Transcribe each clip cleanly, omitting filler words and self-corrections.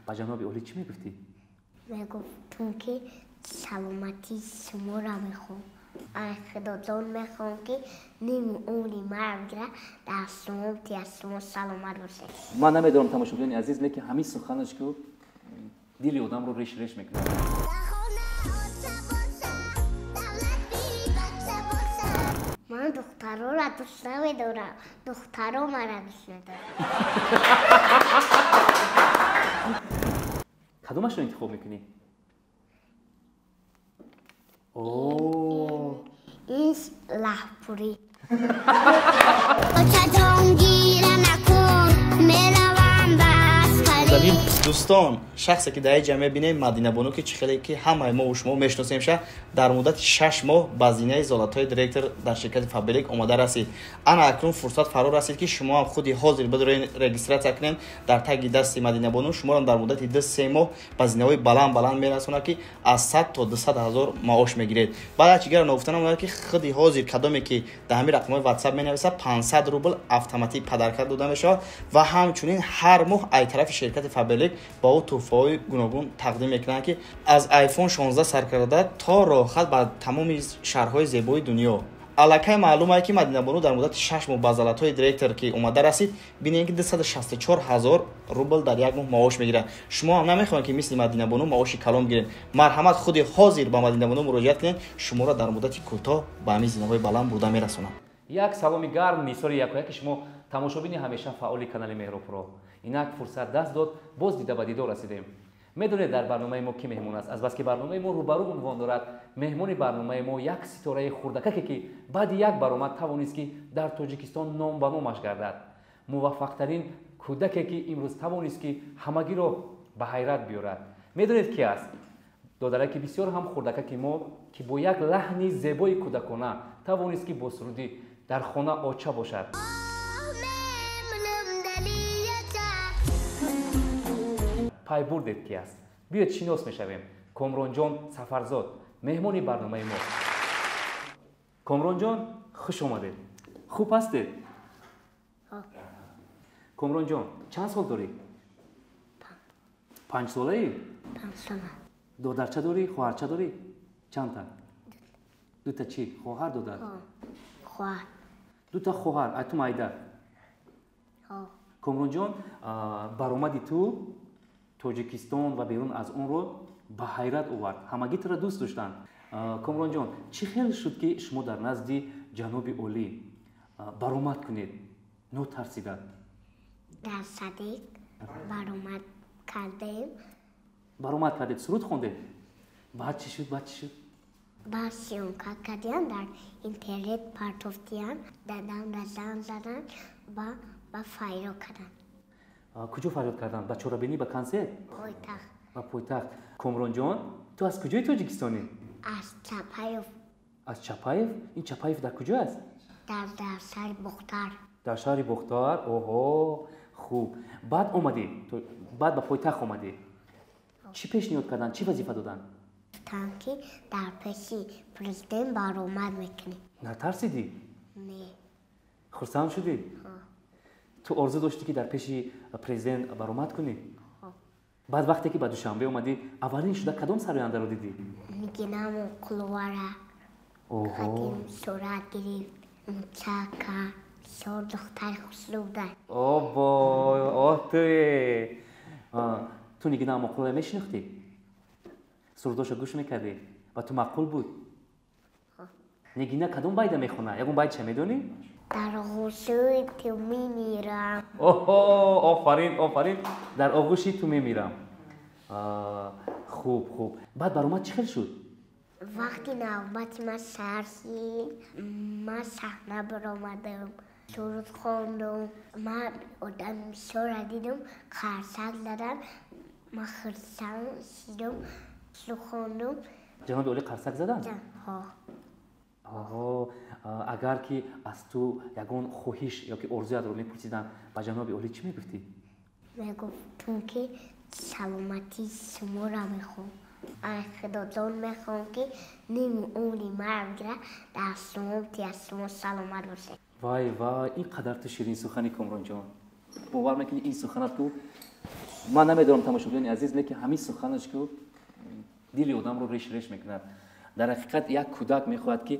Ба ҷаноби олӣ чӣ мегуфтӣ? Мегуфтум, ки саломатии шуморо мехоҳам. Ай Худоҷон, мехоҳам, ки ними умри маро бигирад, дар шумо аз шумо саломат бошед. Ман намедонам, тамошобинони азиз, лекин ҳамин суханаш ку дили одамро реш реш мекунад. Ман духтарора дӯст намедорам, духтаро маро дӯст медоранд. Кадомашро интихоб мекунӣ? Ин лаҳпурӣ. Очаҷонгира накун, меравам ба аскарӣ. Дӯстон, шахсе ки дар ин ҷа мебинем, Мадинабону, ки чӣ хеле ки ҳамаи мо шумо мешиносемша, дар муддати 6 моҳ ба зинаи золотои директор дар ширкати Фаберлик омода расид. Ана акнун фурсат фаро расид, ки шумо ҳам худи ҳозир бидорен регистратсия кунем дар таги дасти Мадинабону. Шуморо дар муддати 2-3 моҳ ба зинаҳои баланд баланд мерасонад, ки аз 100 то 200 ҳазор маош мегиред. Баъд аз чигара ногуфта намонад, ки худи ҳозир кадоме ки дар ҳамин рақамҳои WhatsApp менависад, 500 рубл автоматик подарка дода мешавад ва ҳамчунин ҳар моҳ ай тарафи ширкати Фаберлик ба ӯ туҳфаҳои гуногун тақдим мекунанд, ки аз iPhone 16 сар карда то роҳат ба тамоми шаҳрҳои зебои дунё. Аллакай маълум ае, ки Мадинабону дар муддати 6 моҳ ба золотои директор ки омада расид, бинед, ки 264 ҳазор рубл дар як моҳ маош мегирад. Шумо ҳам намехоҳед, ки мисли Мадинабону маоши калон бигиред? Марҳамат, худи ҳозир ба Мадинабону муроҷиат кунед, шуморо дар муддати кӯтоҳ ба ҳамин зинаҳои баланд бурда мерасонад. Як саломи гарм нисори якояки шумо, тамошобини ҳамеша фаъоли канали Меҳробпуро. Инак фурсат даст дод, боз дида ба дидор расидем. Медонед, дар барномаи мо кӣ меҳмон аст? Азбаски барномаи мо рӯбарӯ унвон дорад, меҳмони барномаи мо як ситораи хурдакаке, ки баъди як баромад тавонист, ки дар Тоҷикистон ном ба номаш гардад. Муваффақтарин кӯдаке, ки имрӯз тавонист, ки ҳамагиро ба ҳайрат биёрад. Медонед, ки аст? Додараки бисёр ҳам хурдакаки мо, ки бо як лаҳни зебои кӯдакона тавонист, ки бо суруди «Дар хона оча бошад» пай бурдед, ки аст. Биёед, шинос мешавем. Комронҷон Сафарзод меҳмони барномаи мо. Комронҷон, хуш омадед. Хуб ҳастед? Комронҷон, чанд сол дорӣ? 5 солаӣ? 5 сола. Додарча дорӣ, хоҳарча дорӣ? Чандта? Дута. Чӣ, хоҳар, додар? Хоҳар. Дута хоҳар. Ай ту майда? Комронҷон, баромади ту Тоҷикистон ва берун аз онро ба ҳайрат овард, ҳамагӣ туро дӯст доштанд. Комронҷон, чӣ хел шуд, ки шумо дар назди ҷаноби олӣ баромад кунед нотарсида? Дар садик баромад кардем. Баромад кардед, суруд хондед. Баъд чӣ шуд, баъд чӣ шуд? Баъд съёмка кардиям, дар интернет партофтиям, дадамра занг заданд ба фарёд карданд. Куҷо фарёд карданд? Ба чорабинӣ, ба консерт? Пойтахт. Ба пойтахт. Комронҷон, ту аз куҷои Тоҷикистонӣ? Аз Чапаев. Аз Чапаев? Ин Чапаев дар куҷо аст? Дар шаҳри Бохтар. Дар шаҳри Бохтар. Оҳо, хуб. Баъд омадӣ, баъд ба пойтахт омадӣ, чӣ пешниҳод карданд, чӣ вазифа доданд? Гуфтанд, ки дар пеши президент баромад мекунӣ. Натарсидӣ? Не. Хурсанд шудӣ? Ту орзу доштӣ, ки дар пеши президент баромад кунӣ? Баъд вақте ки ба Душанбе омадӣ, аввалин шуда кадом сарояндаро дидӣ? Нигина Амонқуловара. Қадим сурат гирифт, муча кард, бисёр духтари хушрӯ буда. Обой, оҳ, туе! Ту Нигина Амонқулова мешинохтӣ? Сурудошо гӯш мекардӣ? Ба ту маъқул буд? Нигина кадом байда мехонад? Ягон байтша медонӣ? «Дар оғӯши ту мемирам». Оҳо, офарин, офарин! «Дар оғӯши ту мемирам». Хуб, хуб. Баъд баромад чӣ хел шуд? Вақти навбати ман сар шид, ман саҳна баромадам, суруд хондум. Ман одами бисёрро дидум, қарсак задам, ман хурсанд шидум, суруд хондум. Ҷаноби олӣ қарсак заданд? Ҳо. Оҳо. Агар ки аз ту ягон хоҳиш ёки орзуятро мепурсиданд, ба ҷаноби олӣ чӣ мегуфтӣ? Мегуфтум, ки саломатии шуморо мехоҳам. Ай Худоҷон, мехоҳам, ки ними умри маро бигирад, дар шумо аз шумо саломат бошед. Вай, вай, ин қадар ту ширинсухани, Комронҷон! Бовар мекунӣ, ин суханат ку Ман намедонам, тамошобинони азиз, лекин ҳамин суханаш ки дили одамро реш реш мекунад. Дар ҳақиқат як кӯдак мехоҳад, ки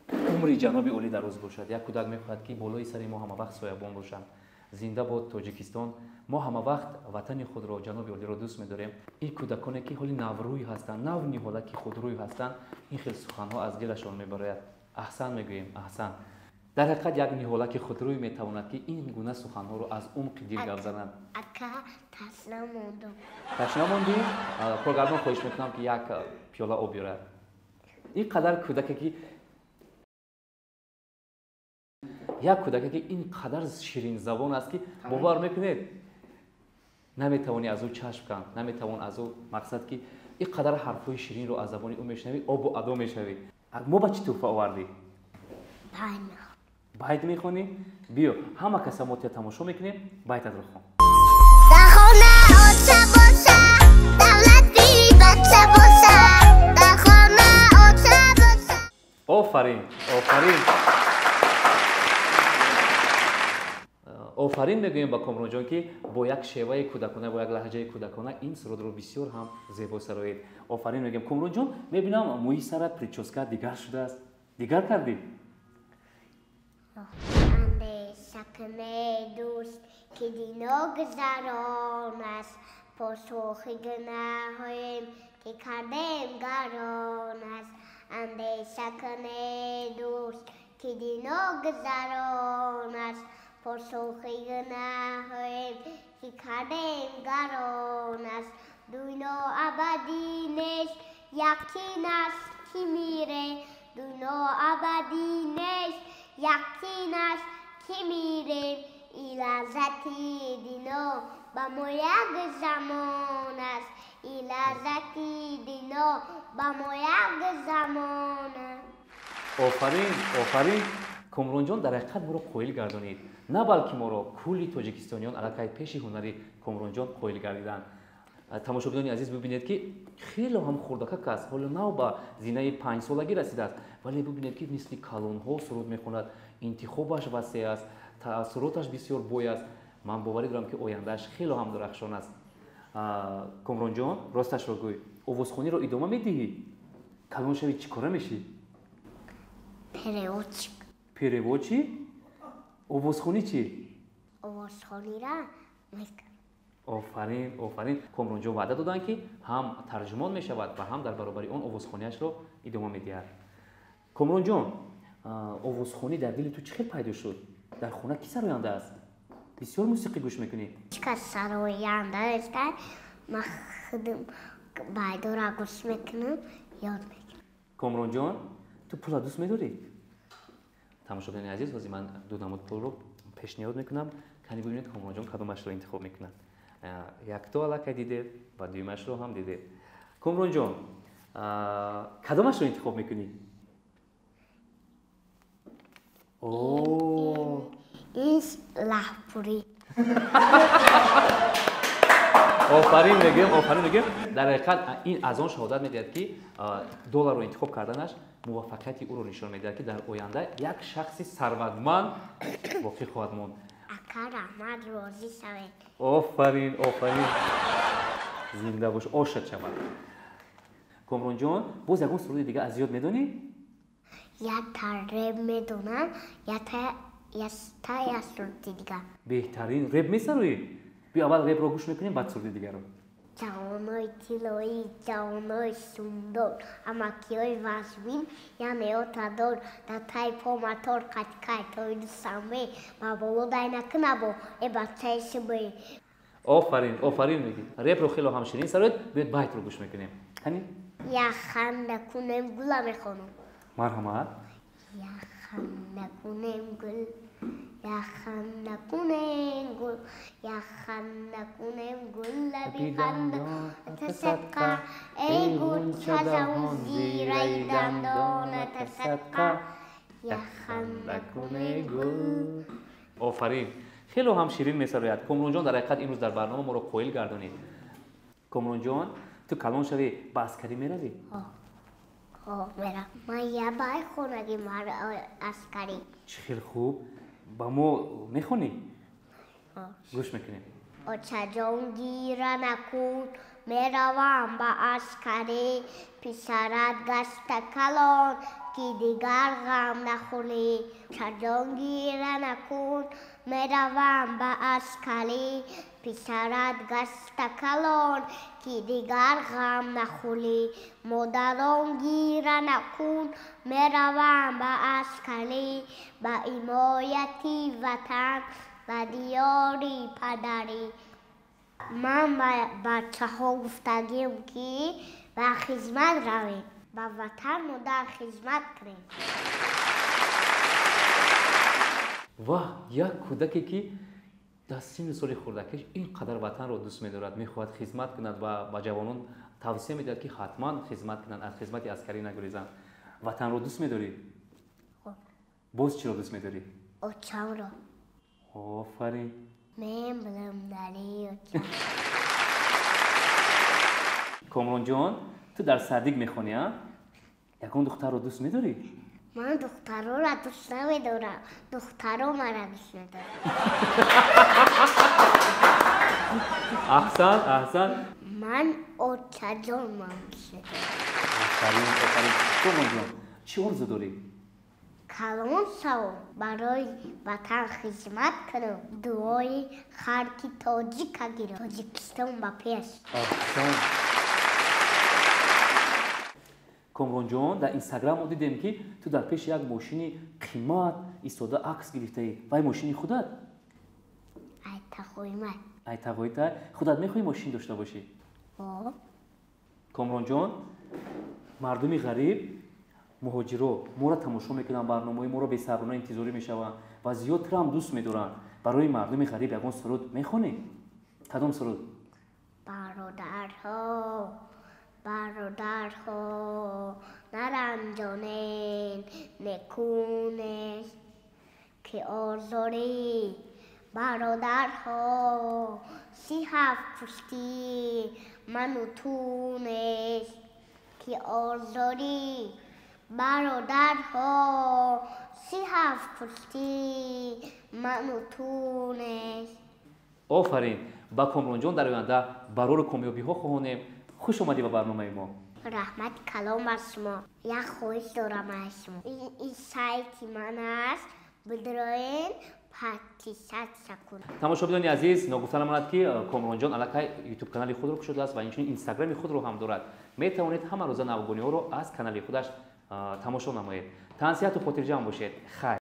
умри ҷаноби олӣ дароз бошад, як кӯдак мехоҳад, ки болои сари мо ҳамавақт соябон бошанд. Зинда бод Тоҷикистон! Мо ҳамавақт ватани худро, ҷаноби олиро дӯст медорем. Ин кӯдаконе, ки ҳоли наврӯй ҳастанд, нав ниҳола ки худрӯй ҳастанд, ин хел суханҳо аз дилашон мебарояд. Аҳсан мегӯем, аҳсан. Дар ҳақиқат як ниҳола ки худрӯй метавонад, ки ин гуна суханҳоро аз умқи дил гап занад. Ака, ташна мондам. Ташна мондӣ? Коргардон, хоҳиш мекунам, ки як пиёла об биёрад. Ин қадар кӯдаке ки, як кӯдаке ки ин қадар ширинзабон аст, ки бовар мекунед, наметавонӣ аз ӯ чашм канд, наметавон аз ӯ, мақсад ки ин қадар ҳарфҳои ширинро аз забони ӯ мешунавӣ, обу адо мешавӣ. Мо ба чӣ тӯҳфа овардӣ? Байт мехонӣ? Биё, ҳама каса мо тия тамошо мекунем, байтатро хон. Дар хона оча боша, давлати бача боша, дар хона оча боша. Офарин, офарин, офарин мегӯем ба Комронҷон, ки бо як шеваи кӯдакона, бо як лаҳҷаи кӯдакона ин сурудро бисёр ҳам зебо сароид. Офарин мегӯем, Комронҷон. Мебинам, мӯи сарат, прическа дигар шудааст. Дигар кардӣ? Андеша куне, дӯст, ки дино гузарон аст, посухи гунаҳоем, ки кардем, гарон аст. Андеша куне, дӯст, ки дино гузарон аст, посухи гунаҳоем, ки кардем, гарон аст. Дунё абадӣ нест, яқин аст, ки мире. Дунё абадӣ нест, яқин аст, ки мирем. И лаззати дино ба мо як замон аст, и лаззати дино ба мо як замон аст. Офарин, офарин, Комронҷон. Дар ҳақиқат моро қоил гардонид. На балки моро, кулли тоҷикистониён аллакай пеши ҳунари Комронҷон қоил гардиданд. Тамошобинони азиз, бибинед, ки хело ҳам хурдакак аст, ҳоло нав ба зинаи 5-солагӣ расидааст, вале бибинед, ки мисли калонҳо суруд мехонад. Интихобаш васеъ аст, таассуроташ бисёр бой аст. Ман боварӣ дорам, ки ояндааш хело ҳам дурахшон аст. Комронҷон, росташро гӯй, овозхониро идома медиҳӣ? Калон шавӣ, чӣ кора мешӣ? Переводчик. Переводчик? Овозхонӣ чӣ? Овозхонира мекунам. Офарин, офарин. Комронҷон ваъда доданд, ки ҳам тарҷумон мешавад ва ҳам дар баробари он овозхониашро идома медиҳад. Комронҷон, овозхонӣ дар дили ту чӣ хел пайдо шуд? Дар хона кӣ сароянда аст? Бисёр мусиқӣ гӯш мекунӣ. Ҳеҷ кас сароянда нест. Ман худам байдора гӯш мекунам, ёд мегирам. Комронҷон, ту пула дӯст медорӣ? Тамошобинони азиз, ҳозир ман ду намуд пулро пешниҳод мекунам. Кани бибинед, Комронҷон кадомашро интихоб мекунад. Якто аллакай дидед ва дуюмашро ҳам дидед. Комронҷон, кадомашро интихоб мекунӣ? Ин лаҳпурӣ. Офарин мегӯем, офарин мегӯем. Дар ҳақиқат ин аз он шаҳодат медиҳад, ки долларро интихоб карданаш муваффақияти ӯро нишон медиҳад, ки дар оянда як шахси сарватманд боқӣ хоҳад монд. Ака, раҳмат, розӣ шавед. Офарин, офарин, зинда бош, ошад шавад. Комронҷон, боз ягон суруди дига аз ёд медонӣ? Якта реп медонам, якта як суруди дига. Беҳтарин. Реп месароӣ? Биё, аввал репро гӯш мекунем, баъд суруди дигарро. Ҷавонои тиллоӣ, ҷавонои сумдор, амакиҳои вазмин, яъне отадор, дар таи по мотор, қаткай тои Дусанбе, ба боло дай накунабо, э бачаи шубе. Офарин, офарин мегӣ. Репро хело ҳам ширин сароед. Биёед, байтро гӯш мекунем. Кани. Як ханда кунем гула мехонам. Марҳамат. Як ханда кунем гул, як ханда кунем гул, як ханда кунем гул, лаби ханда тасадқа, эй гулча ҷаҳон, зираи дандона тасадқа, як ханда кунем гул. Офарин, хело ҳам ширин месарояд Комронҷон. Дар ҳақиқат имрӯз дар барнома моро қоил гардонид. Комронҷон, ту калон шавӣ, ба аскарӣ меравӣ? Мерам. Ман я бай хонагӣ аскарӣ. Чӣ хел хуб! Ба мо мехонӣ? Гӯш мекунем. Очаҷон гира накун, меравам ба аскарӣ, писарат гашта калон, ки дигар ғам нахӯрӣ. Очаҷон гира накун, меравам ба аскарӣ, писарат гашта калон, ки дигар ғам нахӯрӣ. Модарон гира накун, меравам ба аскарӣ, ба ҳимояти ватан, ба диёри падарӣ. Ман ба бачаҳо гуфтагием, ки ба хизмат равем, ба ватан модар хизмат кунем. Ваҳ, як кӯдаке, ки дар синну соли хурдакиш ин қадар ватанро дӯст медорад, мехоҳад хизмат кунад ва ба ҷавонон тавсия медиҳад, ки ҳатман хизмат кунанд, аз хизмати аскарӣ нагурезанд. Ватанро дӯст медорӣ? Боз чиро дӯст медорӣ? Очамро. Офарин. Мембарам дари очам. Комронҷон, ту дар садик мехонӣ, а? Ягон духтарро дӯст медорӣ? Ман духтарора дӯст намедорам, духтаро мара дӯст медорам. Аҳсан, аҳсан. Ман очаҷонам дӯст медорам. Офарин, офарин. Комронҷон, чӣ орзу дорӣ? Калон шавам, барои ватан хизмат кунам, дуои халқи тоҷика гирам, Тоҷикистон ба пеш. Аҳсан. Комронҷон, дар Инстаграм мо дидем, ки ту дар пеши як мошини қимат истода акс гирифтаӣ. Вай мошини худат? Ай тағоимай. Ай тағоита? Худат мехоҳӣ мошин дошта бошӣ? О. Комронҷон, мардуми ғариб, муҳоҷиро моро тамошо мекунанд, барномаҳои моро бесаброна интизорӣ мешаванд ва зиёд тураам дӯст медоранд. Барои мардуми ғариб ягон суруд мехонӣ? Кадом суруд? Бародарҳо, бародарҳо, наранҷонед, некунед, ки озорӣ. Бародарҳо, 37 пуштӣ ману ту нест, ки озорӣ. Бародарҳо, 37 пуштӣ ману ту нест. Офарин. Ба Комронҷон дар оянда барору комёбиҳо хоҳонем. Хуш омадӣ ба барномаи мо. Раҳмати калом аз шумо. Як хоҳиш дорам аз шумо. Ин сайти ман аст, бидроен подписаться кунед. Тамошобинони азиз, ногуфта намонад, ки Комронҷон аллакай ютуб канали худро кушодааст ва инчунин инстаграми худро ҳам дорад. Метавонед ҳама рӯза навгониҳоро аз канали худаш тамошо намоед. Тансиҳату хотирҷамъ бошед. Хайр.